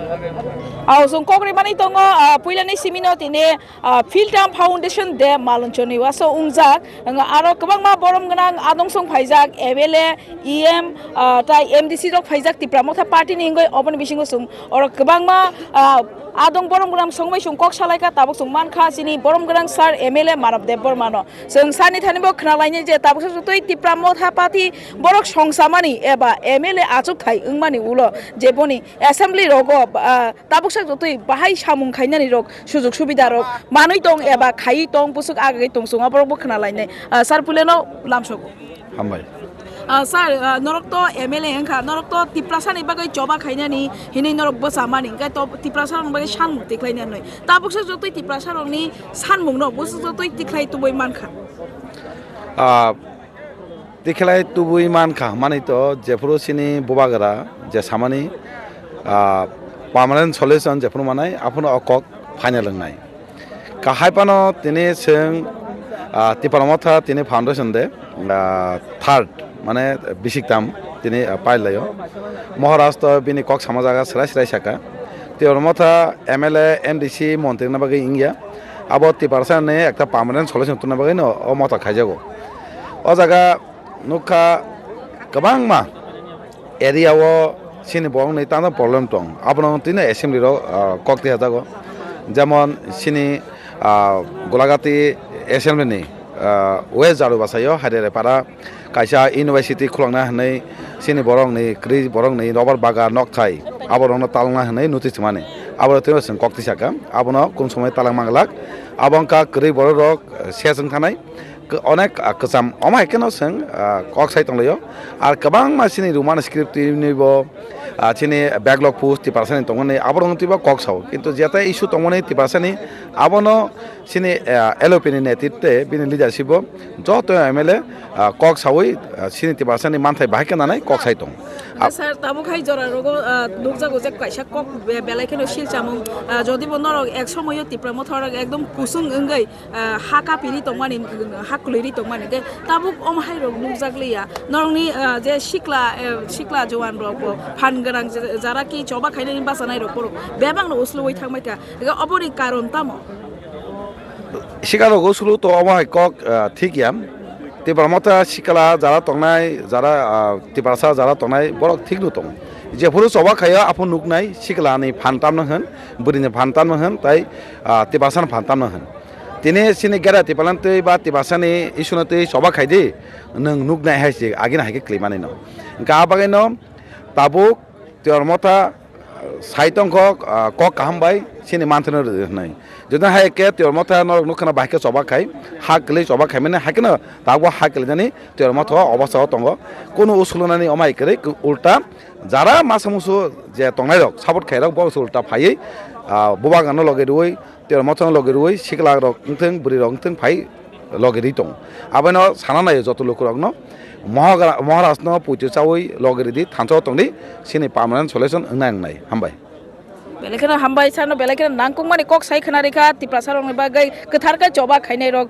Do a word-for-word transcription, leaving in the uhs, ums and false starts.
Aw, chwng kok rimani tongo, ah, puilani simino tini, ah, Philtam Foundation Day malunchoni waso wngjak. Ang aro kwbangma borom gwnang adong song phaijak, M L A, E M, ah, tai M D C rok phaijak Tipra Motha Party ni wngwi. Oboni bisingo chwng oro kwbangma, ah, adong borom gwnang songbai chwng kok salaikha, tabuk chwng mankha chini borom gwnang sir M L A Manav Debbarma no. Chwng sani thani bo khna lainai je tabuk sa jotoi Tipra Motha Party borok songsamani eba M L A achuk thai wngmani ulo je boni assembly rogo, ah, tabuk sa jotoi bahai samung khainani rok, sujuk subida rok manwi tong eba khaiwi tong, bwswk agagwi tong chwng aborok bo khna lainai. Ah, sir puilano lamsogo. Hambai. Ah, sir, ah, norok to M L A wngkha, norok to Tiprasa ni bagwi choba khainani hinwi norok bwchamani, hwnkhe to Tiprasa rokni bagwi sanmung tikhlainani. Tabuk sa jotoi Tiprasa rokni sanmung no bwswk jotoi tikhlai tubui mankha. Ah, tikhlai tubui mankha, mani to jephuru chini bubagra je samani, ah, permanent solution jephuru manai, aphuru o kok final wngnai. Kahai phano tini chwng, ah, Tipra Motha tini foundation de, ah, third, mane bisiktam tini, ah, pailaio. Maharaj to bini kok sama jaga srai srai saka. Tipra Motha M L A, M D C montri na bagwi wngya. Abo Tiprasa ni ekta permanent solution tungna bagwi no o motha khaijago. O jaga nukha kwbangma area o chini borokni tamo problem tong, abono tini assembly rok, ah, kok tiya jago, jemon chini, ah, Golagati assembly ni, ah, West Jaru basayo Haidare para kaisa university khulokna hinwi chini borokni kwrwi borokni rubber bagan nokthai aborokno talokna hinwi notice mani, aborok tini chwng kok tisaka, abono kum somoi talak manglak, abo wngkha kwrwi borok rok, ah, ses wngkhanai. K-, onek, ah, kwcham. Omo hai kheno chwng, ah, kok sai tonglaio. Ar kwbangma chini Roman script twibo, ah, chini backlog post Tiprasani tongmani, aborokno twibo kok sao. Kintu jeta issue tongmani Tiprasani, abono chini, ah, L O P ni netritwe, bini leadership o joto M L A, ah, kok saui, ah, chini Tiprasani manthai bahai khe nanai kok sai tong. Hwnkhe sir, tabuk hai jora rogo, ah, nukjago je kaisa kok be-, belai kheno silchamung, ah, jodi bo norok ek somoio Tipra Motha rok ekdom kusung wngwi, ah, ha kapiri tongmani, ha kwlwi ri tongmani, hwnkhe tabuk omo hai rok nukjak liya. Norokni, ah, je sikla, eh, sikla jowan rok bo phan gwnang je, jara ki choba khainani bachanai rok borok bebak no usluwi thangbai kha. Hwnkhe oboni karon tamo? Sikla rok uslu to omo hai kok, ah, thik ya. Tipra Motha sikla jara tongnai, jara, ah, Tiprasa jara tongnai borok thik no tongo. Jephuru choba khaio aphuru nuknai sikla ni phan tamno hwn, bwrwi ni phan tamno hwn, tai, ah, Tiprasa ni phan tamno hwn. Tini chini gera Tipalan twi ba Tiprasani issue no twi choba khai di, nwng nuknai hai se agini hai khe kwlwi mani no. Hwnkhe a bagwi no tabuk Tipra Motha sai tongkho, ah, kok kaham bai chini manthano rw hwnwi. Jodi hai khe Tipra Motha norok nukha na bahai khe choba khai, ha kwlwi choba khai mani hai kheno tabuk ha kwlwi nani Tipra Motha o obostha o tongo. Kunu usulunani omo hai kwrwi ulta jara masa musu je tongnai rok support khai rok bo ulta phaiwi, ah, bubagrano loge rwui Tipra Motha no logi rwui sikla rok wngthwng, bwrwi rok wngthwng phai logi rwi tongo. Abono sana naio joto lukurokno Mohagra-, Maharaj no puitu chaui logi ridi thansa o tongdi, chini permanent solution wngnai wngnai. Hambai. Belai kheno hambai sano, belai kheno nangkukmani kok sai khna rikha, Tiprasa rokni bagwi kwthar khe choba khainai rok